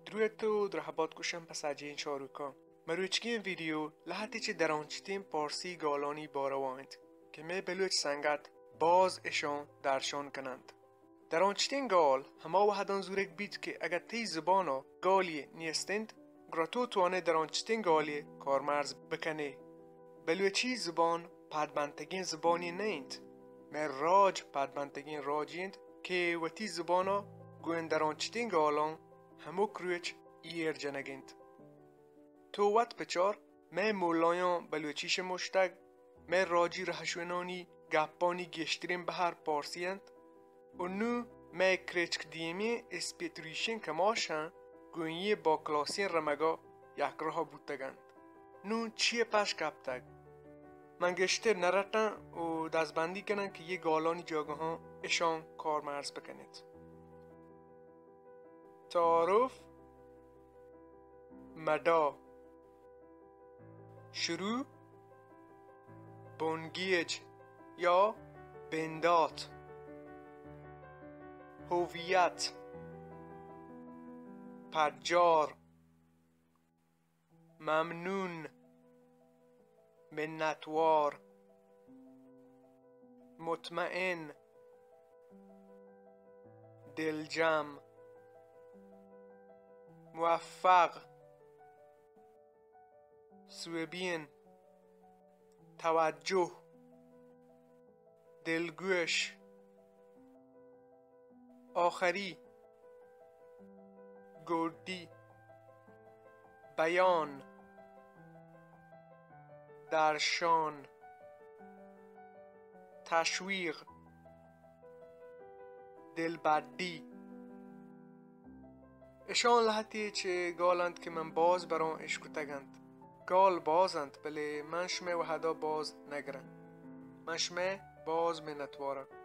دروت و درہبات گوشم پہ سجہیں چاروکاں۔ مروچیگیں ویڈیو لہتے چہ درانچتیں پارسی گالانی باروا انت کہ مئے بلوچ سنگت باز اشاں درشان کننت۔ درانچتیں گال ہما وہداں زورگ بیت کہ اگہ تئی زبانا گالی نیست انت، گڑا تو توانئے درانچتیں گالے کارمرز بکنئے۔ بلوچی زبان پدبنتگیں زبانے نہ انت۔ مئے راج پدبنتگیں راجے انت کہ وتی زبانا گون درانچتیں گالاں ہمک روچ ایر جنگ انت۔ تو وت بچار، مئے مولایاں بلوچی شموشتگ، مئے راجی رہشونانی گپانی گیشتریں بہر پارسی انت۔ و نوں مئے کرچک دیمیں اسپیت ریشیں کماش ہم گوئیں باکلاسیں رمگا یک راہ بوتگ انت۔ نوں چیئے پش کپتگ؟ من گیشتر نہ رٹاں و دزبندی کناں کہ یہ گالانی جاگہاں اشاں کارمرز بکنیت۔ تعارف، مدا، شروع، بنگیج یا بندات، هویت، پجار، ممنون، منتوار، مطمئن، دلجم، موفق، سوبین، توجه، دلگوش، آخری، گودی، بیان، درشان، تشویق، دلبڈی۔ اشاں لہتے چہ گال انت کہ من باز براں اشکتگ انت۔ گال باز انت، بلے من شمئے وہدا باز نگراں۔ من شمئے باز منتواراں۔